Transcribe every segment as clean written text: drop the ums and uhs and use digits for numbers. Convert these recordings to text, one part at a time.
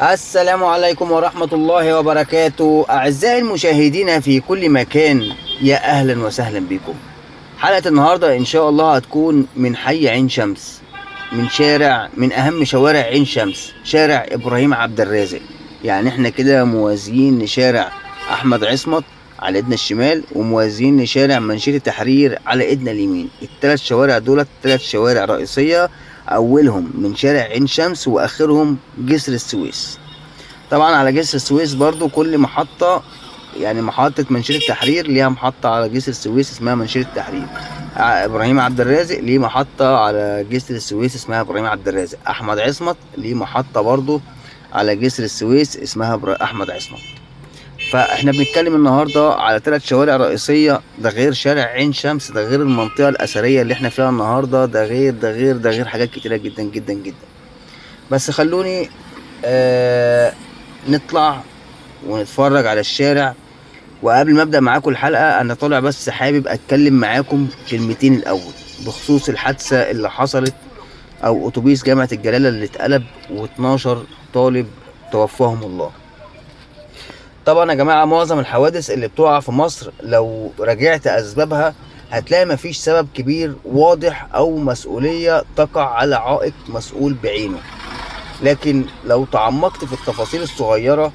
السلام عليكم ورحمة الله وبركاته. أعزائي المشاهدين في كل مكان، يا أهلا وسهلا بكم. حلقة النهاردة إن شاء الله هتكون من حي عين شمس، من شارع من أهم شوارع عين شمس، شارع إبراهيم عبد الرازق. يعني احنا كده موازيين لشارع أحمد عصمت على ايدنا الشمال، وموازيين لشارع منشية التحرير على ايدنا اليمين. الثلاث شوارع دولت ثلاث شوارع رئيسية، أولهم من شارع عين شمس وآخرهم جسر السويس. طبعا على جسر السويس برضو كل محطة، يعني محطة منشية التحرير ليها محطة على جسر السويس اسمها منشية التحرير. إبراهيم عبد الرازق ليه محطة على جسر السويس اسمها إبراهيم عبد الرازق. أحمد عصمت ليه محطة برضو على جسر السويس اسمها أحمد عصمت. فاحنا بنتكلم النهارده على ثلاث شوارع رئيسية، ده غير شارع عين شمس، ده غير المنطقة الأثرية اللي احنا فيها النهارده، ده غير ده غير ده غير حاجات كتيرة جدا جدا جدا. بس خلوني نطلع ونتفرج على الشارع. وقبل ما ابدا معاكم الحلقة، انا طالع بس حابب اتكلم معاكم كلمتين الاول بخصوص الحادثة اللي حصلت، او اتوبيس جامعه الجلاله اللي اتقلب و12 طالب توفاهم الله. طبعا يا جماعة، معظم الحوادث اللي بتقع في مصر لو راجعت اسبابها هتلاقي مفيش سبب كبير واضح او مسؤولية تقع على عائق مسؤول بعينه. لكن لو تعمقت في التفاصيل الصغيرة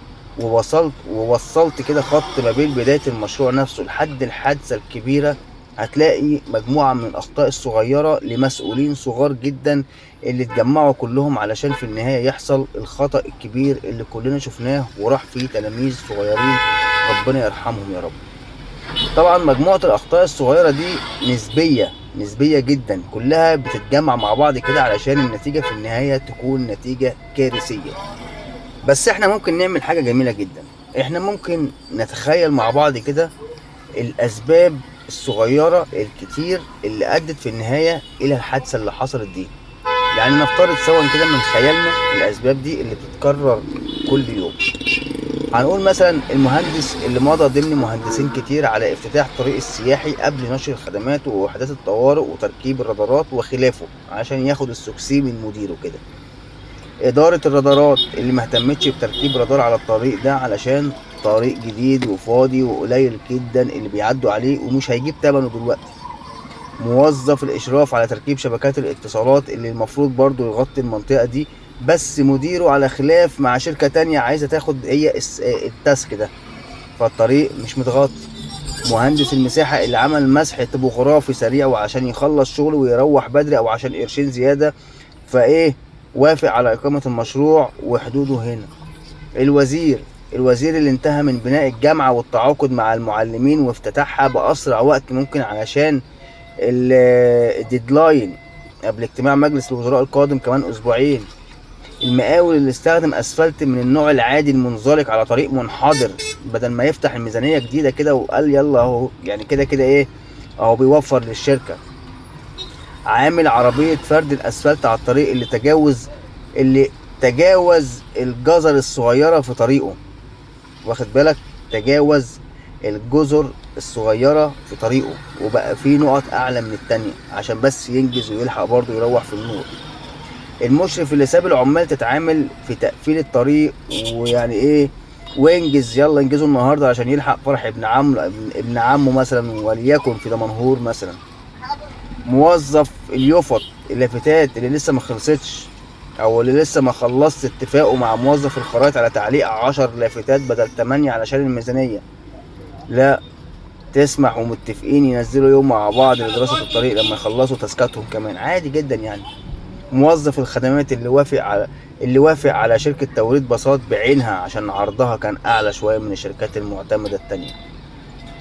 ووصلت كده خط ما بين بداية المشروع نفسه لحد الحادثة الكبيرة، هتلاقي مجموعة من الأخطاء الصغيرة لمسؤولين صغار جدا اللي اتجمعوا كلهم علشان في النهاية يحصل الخطأ الكبير اللي كلنا شفناه وراح فيه تلاميذ صغيرين، ربنا يرحمهم يا رب. طبعا مجموعة الأخطاء الصغيرة دي نسبية جدا، كلها بتتجمع مع بعض كده علشان النتيجة في النهاية تكون نتيجة كارثية. بس احنا ممكن نعمل حاجة جميلة جدا، احنا ممكن نتخيل مع بعض كده الأسباب الصغيرة الكتير اللي أدت في النهاية إلى الحادثة اللي حصلت دي. يعني نفترض سوا كده من خيالنا الأسباب دي اللي بتتكرر كل يوم. هنقول مثلا المهندس اللي مضى ضمن مهندسين كتير على افتتاح طريق السياحي قبل نشر الخدمات ووحدات الطوارئ وتركيب الرادارات وخلافه عشان ياخد السوكسي من مديره كده. إدارة الرادارات اللي ما اهتمتش بتركيب رادار على الطريق ده علشان طريق جديد وفاضي وقليل جدا اللي بيعدوا عليه ومش هيجيب تمنه دلوقتي. موظف الإشراف على تركيب شبكات الاتصالات اللي المفروض برضو يغطي المنطقة دي، بس مديره على خلاف مع شركة تانية عايزة تاخد هي التاسك ده، فالطريق مش متغطي. مهندس المساحة اللي عمل مسح طبوغرافي سريع وعشان يخلص شغله ويروح بدري أو عشان قرشين زيادة، فإيه وافق على إقامة المشروع وحدوده هنا. الوزير اللي انتهى من بناء الجامعة والتعاقد مع المعلمين وافتتاحها بأسرع وقت ممكن علشان ال deadline قبل اجتماع مجلس الوزراء القادم كمان أسبوعين. المقاول اللي استخدم أسفلت من النوع العادي المنزلق على طريق منحدر بدل ما يفتح الميزانية جديدة كده وقال يلا اهو، يعني كده كده ايه اهو بيوفر للشركة. عامل عربية فرد الأسفلت على الطريق اللي تجاوز الجزر الصغيرة في طريقه، واخد بالك، تجاوز الجزر الصغيرة في طريقه وبقى فيه نقط أعلى من التانية عشان بس ينجز ويلحق برضه يروح في النور. المشرف اللي ساب العمال تتعامل في تقفيل الطريق ويعني ايه وينجز، يلا انجزوا النهارده عشان يلحق فرح ابن عمه مثلا وليكن في دمنهور مثلا. موظف اليفط اللافتات اللي لسه ما خلصتش او اللي لسه ما خلصت اتفاقه مع موظف الخرائط على تعليق 10 لافتات بدل 8 علشان الميزانية لا تسمح، ومتفقين ينزلوا يوم مع بعض لدراسة الطريق لما يخلصوا تاسكاتهم كمان، عادي جدا يعني. موظف الخدمات اللي وافق على شركة توريد باصات بعينها عشان عرضها كان أعلى شوية من الشركات المعتمدة التانية.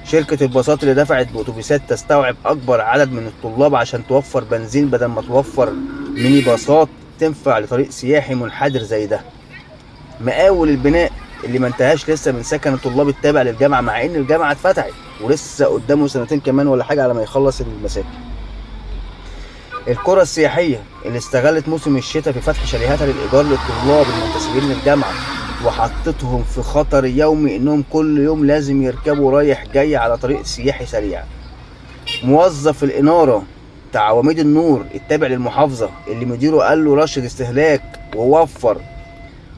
شركة الباصات اللي دفعت بأتوبيسات تستوعب أكبر عدد من الطلاب عشان توفر بنزين بدل ما توفر ميني باصات تنفع لطريق سياحي منحدر زي ده. مقاول البناء اللي ما انتهاش لسه من سكن الطلاب التابع للجامعة مع إن الجامعة اتفتحت ولسه قدامه سنتين كمان ولا حاجة على ما يخلص المساكن. القرى السياحية اللي استغلت موسم الشتاء في فتح شاليهاتها للإيجار للطلاب المنتسبين للجامعة وحطتهم في خطر يومي إنهم كل يوم لازم يركبوا رايح جاي على طريق سياحي سريع. موظف الإنارة بتاع عواميد النور التابع للمحافظة اللي مديره قال له رشد استهلاك ووفر،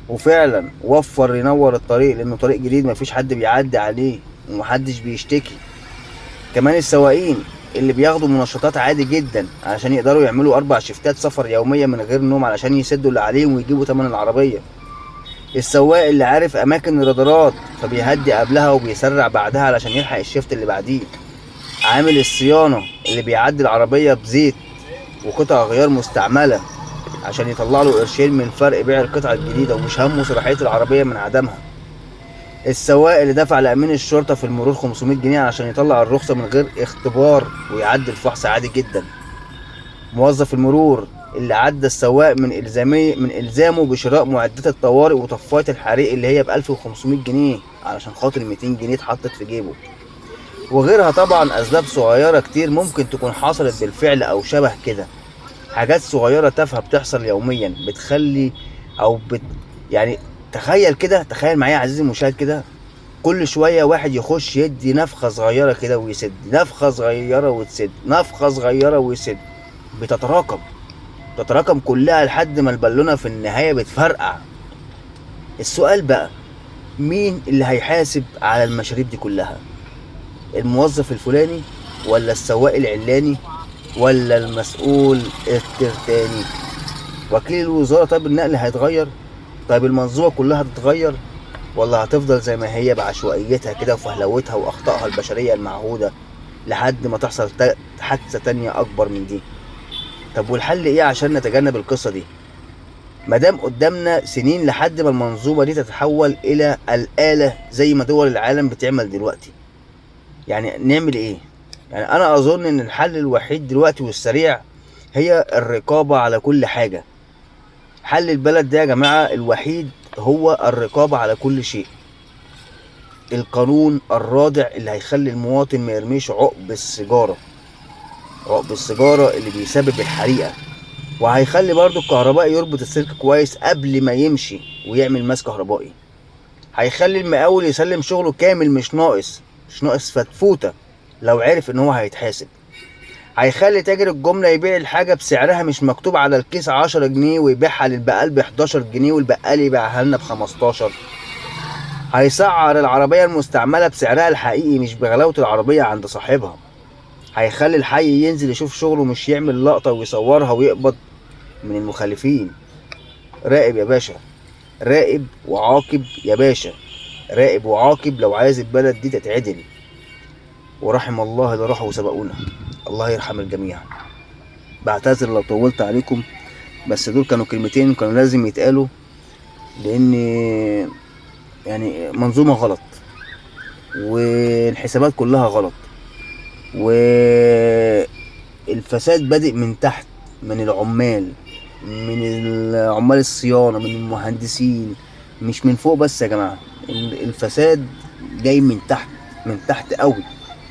وفعلا وفر ينور الطريق لانه طريق جديد مفيش حد بيعدي عليه ومحدش بيشتكي. كمان السواقين اللي بياخدوا منشطات عادي جدا علشان يقدروا يعملوا 4 شيفتات سفر يومية من غير نوم علشان يسدوا اللي عليهم ويجيبوا تمن العربية. السواق اللي عارف اماكن الرادارات فبيهدي قبلها وبيسرع بعدها علشان يلحق الشيفت اللي بعديه. عامل الصيانة اللي بيعدي العربية بزيت وقطع غيار مستعملة عشان يطلع له قرشين من فرق بيع القطعة الجديدة ومش همه صلاحية العربية من عدمها. السواق اللي دفع لأمين الشرطة في المرور 500 جنيه عشان يطلع الرخصة من غير اختبار ويعدي الفحص عادي جدا. موظف المرور اللي عدى السواق من إلزامه بشراء معدات الطوارئ وطفاية الحريق اللي هي ب1500 جنيه علشان خاطر 200 جنيه اتحطت في جيبه. وغيرها طبعا أسباب صغيرة كتير ممكن تكون حصلت بالفعل أو شبه كده. حاجات صغيرة تافهة بتحصل يوميا بتخلي أو يعني تخيل كده، تخيل معايا عزيزي المشاهد كده، كل شوية واحد يخش يدي نفخة صغيرة كده ويسد، نفخة صغيرة وتسد، نفخة صغيرة ويسد، بتتراكم كلها لحد ما البالونة في النهاية بتفرقع. السؤال بقى، مين اللي هيحاسب على المشاريب دي كلها؟ الموظف الفلاني ولا السواق العلاني ولا المسؤول الترتاني؟ وكيل الوزارة؟ طيب النقل هيتغير؟ طيب المنظومة كلها هتتغير ولا هتفضل زي ما هي بعشوائيتها كده وفهلوتها وأخطائها البشرية المعهودة لحد ما تحصل حادثة تانية أكبر من دي؟ طب والحل إيه عشان نتجنب القصة دي؟ مادام قدامنا سنين لحد ما المنظومة دي تتحول إلى الآلة زي ما دول العالم بتعمل دلوقتي، يعني نعمل إيه؟ يعني أنا أظن إن الحل الوحيد دلوقتي والسريع هي الرقابة على كل حاجة. حل البلد ده يا جماعة الوحيد هو الرقابة على كل شيء. القانون الرادع اللي هيخلي المواطن ما يرميش عقب السيجارة، عقب السيجارة اللي بيسبب الحريقة، وهيخلي برضو الكهربائي يربط السلك كويس قبل ما يمشي ويعمل ماس كهربائي. هيخلي المقاول يسلم شغله كامل مش ناقص، مش ناقص فتفوتة لو عرف ان هو هيتحاسب. هيخلي تاجر الجملة يبيع الحاجة بسعرها مش مكتوب على الكيس 10 جنيه ويبيعها للبقال ب11 جنيه والبقال يبيعها لنا ب15. هيسعر العربية المستعملة بسعرها الحقيقي مش بغلاوة العربية عند صاحبها. هيخلي الحي ينزل يشوف شغله مش يعمل لقطة ويصورها ويقبض من المخالفين. راقب يا باشا، راقب وعاقب يا باشا، راقب وعاقب لو عايز البلد دي تتعدل. ورحم الله اللي راحوا وسبقونا، الله يرحم الجميع. بعتذر لو طولت عليكم، بس دول كانوا كلمتين كانوا لازم يتقالوا، لان يعني منظومة غلط والحسابات كلها غلط والفساد بادئ من تحت، من العمال، من عمال الصيانة، من المهندسين، مش من فوق بس يا جماعة. الفساد جاي من تحت، من تحت قوي.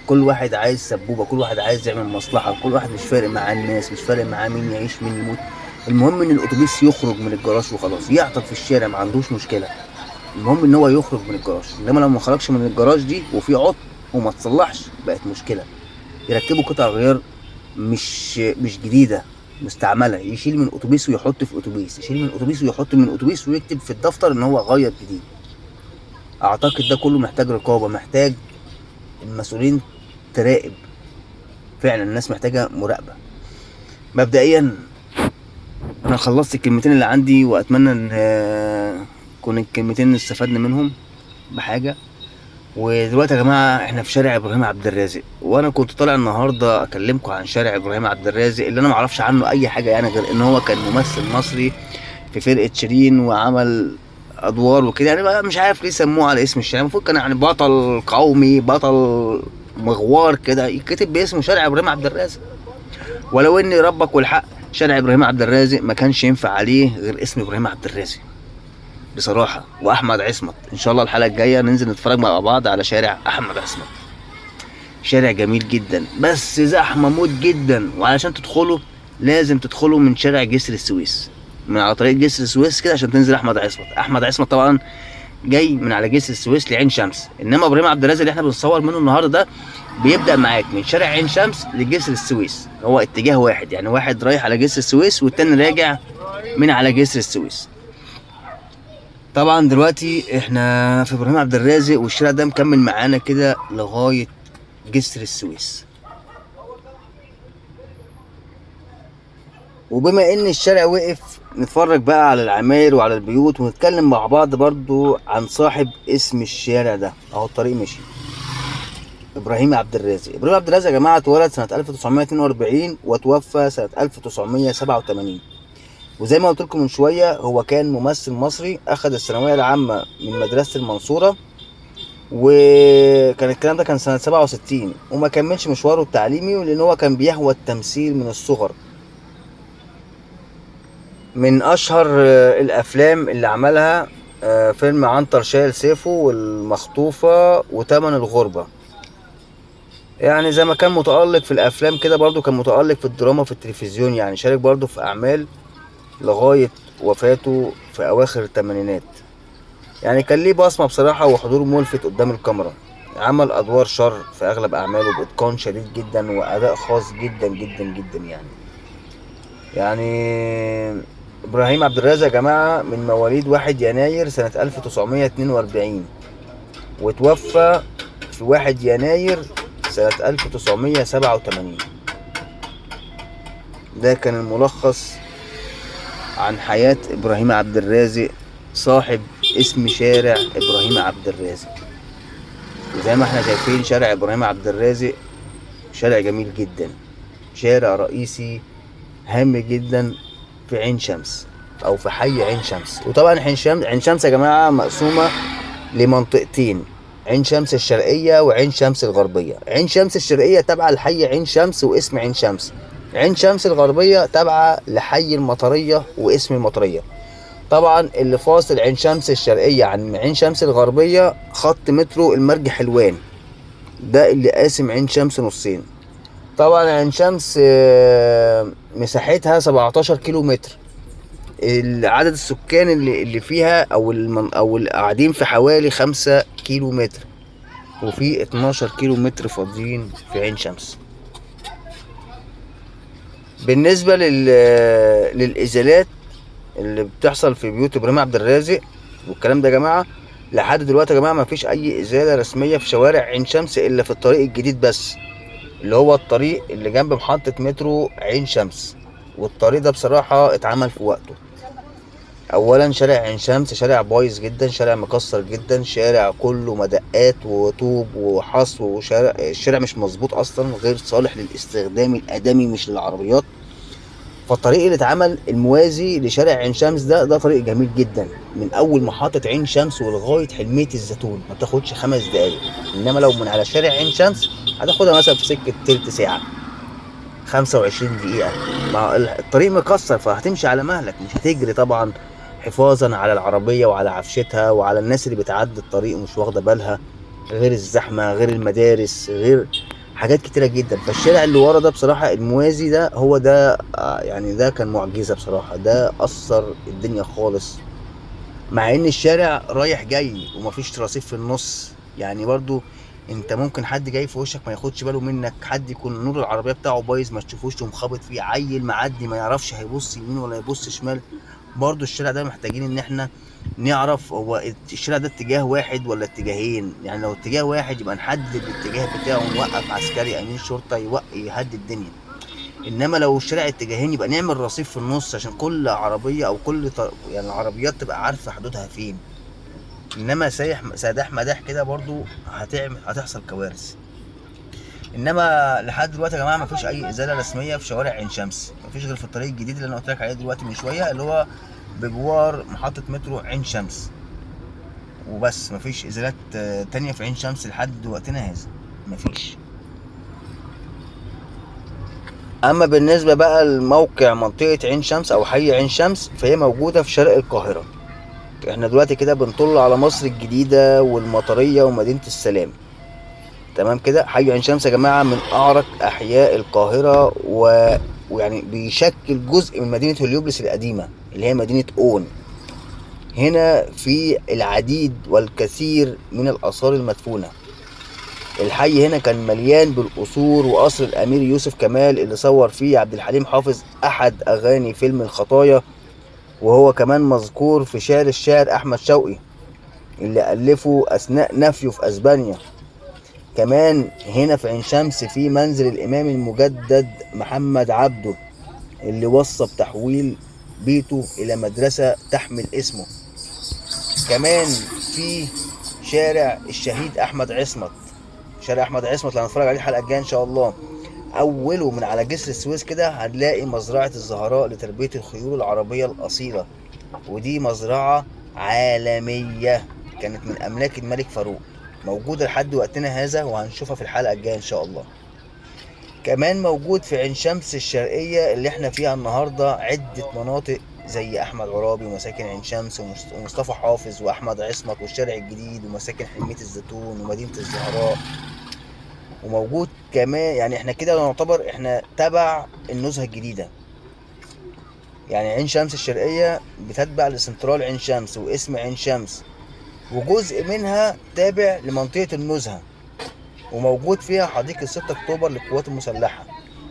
كل واحد عايز سبوبة، كل واحد عايز يعمل مصلحة، كل واحد مش فارق معاه الناس، مش فارق معاه مين يعيش مين يموت، المهم ان الاتوبيس يخرج من الجراج وخلاص، يعطل في الشارع ما عندوش مشكلة، المهم ان هو يخرج من الجراج. انما لو ما خرجش من الجراج دي وفي عطل وما تصلحش بقت مشكلة. يركبوا قطع غيار مش جديدة، مستعملة، يشيل من اتوبيس ويحط في اتوبيس، يشيل من اتوبيس ويحط من اتوبيس، ويكتب في الدفتر ان هو غير جديد. اعتقد ده كله محتاج رقابة، محتاج المسؤولين تراقب. فعلا الناس محتاجة مراقبة. مبدئيا انا خلصت الكلمتين اللي عندي، واتمنى ان يكون الكلمتين استفدنا منهم بحاجة. ودلوقتي يا جماعة احنا في شارع ابراهيم عبد الرازق، وانا كنت طالع النهاردة اكلمكم عن شارع ابراهيم عبد الرازق اللي انا معرفش عنه اي حاجة، يعني غير ان هو كان ممثل مصري في فرقة شيرين وعمل ادوار وكده، يعني بقى مش عارف ليه سموه على اسم الشارع. المفروض كان يعني بطل قومي، بطل مغوار كده، يتكتب باسمه شارع ابراهيم عبد الرازق. ولو ان ربك والحق شارع ابراهيم عبد الرازق ما كانش ينفع عليه غير اسم ابراهيم عبد الرازق بصراحة، واحمد عصمت. ان شاء الله الحلقة الجاية ننزل نتفرج مع بعض على شارع احمد عصمت. شارع جميل جدا بس زحمة موت جدا، وعلشان تدخله لازم تدخله من شارع جسر السويس، من على طريق جسر السويس كده عشان تنزل احمد عصمت. احمد عصمت طبعا جاي من على جسر السويس لعين شمس، انما ابراهيم عبد الرازق اللي احنا بنصور منه النهارده ده بيبدا معاك من شارع عين شمس لجسر السويس، هو اتجاه واحد، يعني واحد رايح على جسر السويس والتاني راجع من على جسر السويس. طبعا دلوقتي احنا في ابراهيم عبد الرازق، والشارع ده مكمل معانا كده لغاية جسر السويس. وبما ان الشارع وقف نتفرج بقى على العماير وعلى البيوت، ونتكلم مع بعض برضو عن صاحب اسم الشارع ده. اهو الطريق مشي، ابراهيم عبد الرازق. ابراهيم عبد الرازق يا جماعة اتولد سنة 1942 وتوفى سنة 1987. وزي ما قلت لكم من شوية هو كان ممثل مصري، اخذ الثانوية العامة من مدرسه المنصورة، وكان الكلام ده كان سنة 67، وما كملش مشواره التعليمي لان هو كان بيهوى التمثيل من الصغر. من اشهر الافلام اللي عملها فيلم عنتر شايل سيفه والمخطوفة وتمن الغربة. يعني زي ما كان متألق في الافلام كده برضو كان متألق في الدراما في التلفزيون، يعني شارك برضو في اعمال لغاية وفاته في اواخر الثمانينات. يعني كان ليه بصمة بصراحة وحضور ملفت قدام الكاميرا. عمل ادوار شر في اغلب اعماله باتقان شديد جدا واداء خاص جدا جدا جدا. يعني ابراهيم عبد الرازق يا جماعة من مواليد 1 يناير سنة 1942، وتوفى في 1 يناير سنة 1987. ده كان الملخص عن حياة ابراهيم عبد الرازق صاحب اسم شارع ابراهيم عبد الرازق. وزي ما احنا شايفين شارع ابراهيم عبد الرازق شارع جميل جدا، شارع رئيسي هام جدا في عين شمس او في حي عين شمس. وطبعا عين شمس يا جماعة مقسومة لمنطقتين، عين شمس الشرقية وعين شمس الغربية. عين شمس الشرقية تابعه لحي عين شمس واسم عين شمس، عين شمس الغربية تابعه لحي المطريه واسم المطريه. طبعا اللي فاصل عين شمس الشرقية عن عين شمس الغربية خط مترو المرج حلوان، ده اللي قاسم عين شمس نصين. طبعا عين شمس مساحتها 17 كيلو متر، عدد السكان اللي فيها او اللي قاعدين في حوالي 5 كيلو متر، وفي 12 كيلو متر فاضيين في عين شمس. بالنسبة للإزالات اللي بتحصل في بيوت إبراهيم عبد الرازق والكلام ده يا جماعة، لحد دلوقتي يا جماعة ما فيش أي إزالة رسمية في شوارع عين شمس إلا في الطريق الجديد بس، اللي هو الطريق اللي جنب محطة مترو عين شمس. والطريق ده بصراحة اتعمل في وقته. أولا شارع عين شمس شارع بايظ جدا، شارع مكسر جدا، شارع كله مدقات وطوب وحصو، وشارع الشارع مش مظبوط أصلا، غير صالح للاستخدام الآدمي مش للعربيات. فالطريق اللي اتعمل الموازي لشارع عين شمس ده طريق جميل جدا، من أول محطة عين شمس ولغاية حلمية الزيتون ما بتاخدش 5 دقايق، إنما لو من على شارع عين شمس هتاخدها مثلا في سكة تلت ساعة، 25 دقيقة. مع الطريق مكسر فهتمشي على مهلك، مش هتجري طبعا، حفاظا على العربية وعلى عفشتها وعلى الناس اللي بتعدي الطريق ومش واخدة بالها، غير الزحمة، غير المدارس، غير حاجات كتيرة جدا. فالشارع اللي ورا ده بصراحة الموازي ده هو ده، يعني ده كان معجزة بصراحة، ده أثر الدنيا خالص. مع إن الشارع رايح جاي ومفيش رصيف في النص، يعني برضو انت ممكن حد جاي في وشك ما ياخدش باله منك، حد يكون نور العربية بتاعه بايظ ما تشوفوش تقوم خابط فيه، عيل معدي ما يعرفش هيبص يمين ولا يبص شمال. برضو الشارع ده محتاجين ان احنا نعرف هو الشارع ده اتجاه واحد ولا اتجاهين، يعني لو اتجاه واحد يبقى نحدد الاتجاه بتاعه ونوقف عسكري امين شرطه يهدي الدنيا، انما لو الشارع اتجاهين يبقى نعمل رصيف في النص عشان كل عربية او كل يعني العربيات تبقى عارفه حدودها فين. انما سايح سداح مداح كده برضو هتحصل كوارث. انما لحد دلوقتي يا جماعة مفيش اي ازالة رسمية في شوارع عين شمس، مفيش غير في الطريق الجديد اللي انا قلت لك عليه دلوقتي من شوية اللي هو بجوار محطة مترو عين شمس وبس. مفيش ازالات تانية في عين شمس لحد وقتنا هذا، مفيش. اما بالنسبة بقى لموقع منطقة عين شمس او حي عين شمس فهي موجودة في شرق القاهرة. احنا دلوقتي كده بنطل على مصر الجديدة والمطريه ومدينة السلام، تمام كده. حي عين شمس يا جماعة من اعرق احياء القاهرة، ويعني بيشكل جزء من مدينة هليوبلس القديمة اللي هي مدينة اون. هنا في العديد والكثير من الاثار المدفونه. الحي هنا كان مليان بالقصور وقصر الامير يوسف كمال اللي صور فيه عبد الحليم حافظ احد اغاني فيلم الخطايا، وهو كمان مذكور في شعر الشاعر أحمد شوقي اللي ألفه أثناء نفيه في أسبانيا. كمان هنا في عين شمس في منزل الإمام المجدد محمد عبده اللي وصى بتحويل بيته إلى مدرسة تحمل اسمه. كمان في شارع الشهيد أحمد عصمت، شارع أحمد عصمت اللي هنتفرج عليه الحلقة الجاية إن شاء الله. أوله من على جسر السويس كده هنلاقي مزرعة الزهراء لتربية الخيول العربية الأصيلة، ودي مزرعة عالمية كانت من أملاك الملك فاروق، موجودة لحد وقتنا هذا وهنشوفها في الحلقة الجاية إن شاء الله. كمان موجود في عين شمس الشرقية اللي احنا فيها النهاردة عدة مناطق زي أحمد عرابي ومساكن عين شمس ومصطفى حافظ وأحمد عصمت والشارع الجديد ومساكن حلمية الزيتون ومدينة الزهراء. وموجود كمان يعني احنا كده نعتبر احنا تبع النزهة الجديدة، يعني عين شمس الشرقية بتتبع لسنترال عين شمس واسم عين شمس، وجزء منها تابع لمنطقة النزهة، وموجود فيها حديقة 6 أكتوبر للقوات المسلحة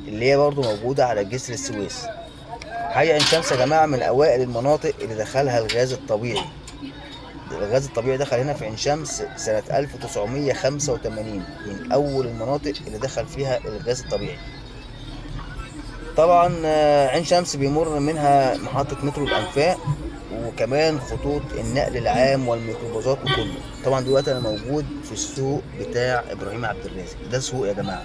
اللي هي برضو موجودة على جسر السويس. حي عين شمس يا جماعة من أوائل المناطق اللي دخلها الغاز الطبيعي. الغاز الطبيعي دخل هنا في عين شمس سنة 1985، من أول المناطق اللي دخل فيها الغاز الطبيعي. طبعا عين شمس بيمر منها محطة مترو الأنفاق وكمان خطوط النقل العام والميكروباصات وكله. طبعا دلوقتي انا موجود في السوق بتاع ابراهيم عبد الرازق. ده سوق يا جماعة،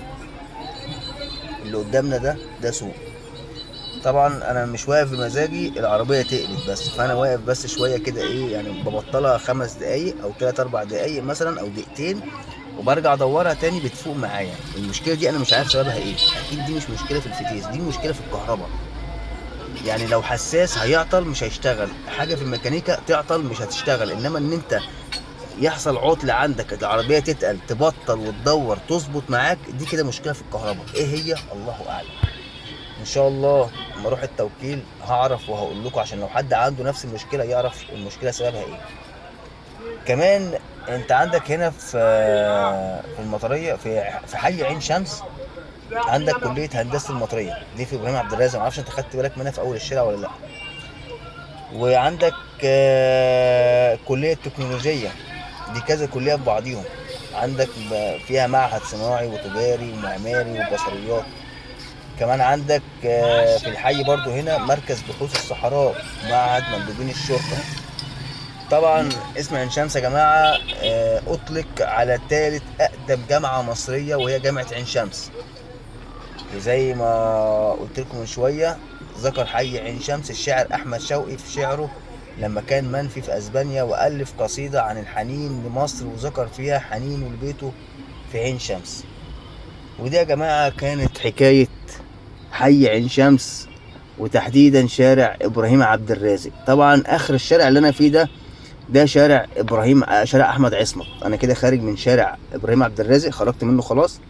اللي قدامنا ده سوق. طبعا انا مش واقف بمزاجي، العربية تقلب بس، فانا واقف بس شوية كده، ايه يعني ببطلها 5 دقايق او 3 4 دقايق مثلا او دقيقتين، وبرجع ادورها تاني بتفوق معايا. المشكلة دي انا مش عارف سببها ايه، اكيد دي مش مشكلة في الفتيس، دي مشكلة في الكهرباء. يعني لو حساس هيعطل مش هيشتغل، حاجة في الميكانيكا تعطل مش هتشتغل، انما ان انت يحصل عطل عندك العربية تتقل تبطل وتدور تظبط معاك، دي كده مشكلة في الكهرباء. ايه هي؟ الله اعلم. ان شاء الله لما اروح التوكيل هعرف وهقول لكم، عشان لو حد عنده نفس المشكلة يعرف المشكلة سببها ايه. كمان انت عندك هنا في المطريه في حي عين شمس عندك كليه هندسة المطريه دي في ابراهيم عبد الرازق، معرفش انت خدت بالك منها في اول الشارع ولا لا. وعندك كليه التكنولوجيا، دي كذا كليه في بعضيهم، عندك فيها معهد صناعي وتجاري ومعماري وبصريات. كمان عندك في الحي برضو هنا مركز بحوث الصحراء، معهد مندوبين الشرطة. طبعا اسم عين شمس يا جماعة اطلق على ثالث اقدم جامعه مصرية وهي جامعه عين شمس. زي ما قلت لكم من شوية ذكر حي عين شمس الشاعر احمد شوقي في شعره لما كان منفي في اسبانيا، والف قصيدة عن الحنين لمصر وذكر فيها حنينه لبيته في عين شمس. ودي يا جماعة كانت حكاية حي عين شمس وتحديدا شارع ابراهيم عبد الرازق. طبعا اخر الشارع اللي انا فيه ده شارع ابراهيم، شارع احمد عصمت. انا كده خارج من شارع ابراهيم عبد الرازق، خرجت منه خلاص.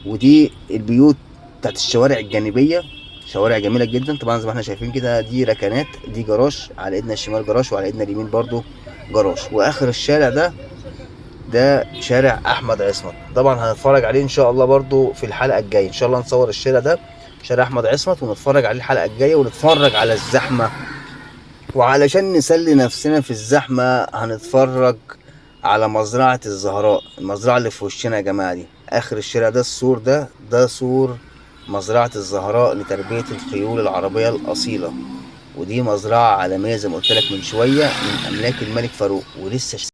ودي البيوت بتاعت الشوارع الجانبية، شوارع جميلة جدا. طبعا زي ما احنا شايفين كده دي ركنات، دي جراج على ايدنا الشمال جراج، وعلى ايدنا اليمين برضو جراج. واخر الشارع ده شارع احمد عصمت. طبعا هنتفرج عليه ان شاء الله برضو في الحلقة الجاية، ان شاء الله نصور الشارع ده شارع احمد عصمت ونتفرج عليه الحلقة الجاية، ونتفرج على الزحمة. وعلشان نسلي نفسنا في الزحمة هنتفرج على مزرعة الزهراء، المزرعة اللي في وشنا يا جماعة دي اخر الشارع ده، السور ده سور مزرعة الزهراء لتربية الخيول العربية الأصيلة. ودي مزرعة عالمية زي ما قلت لك من شوية، من أملاك الملك فاروق، ولسه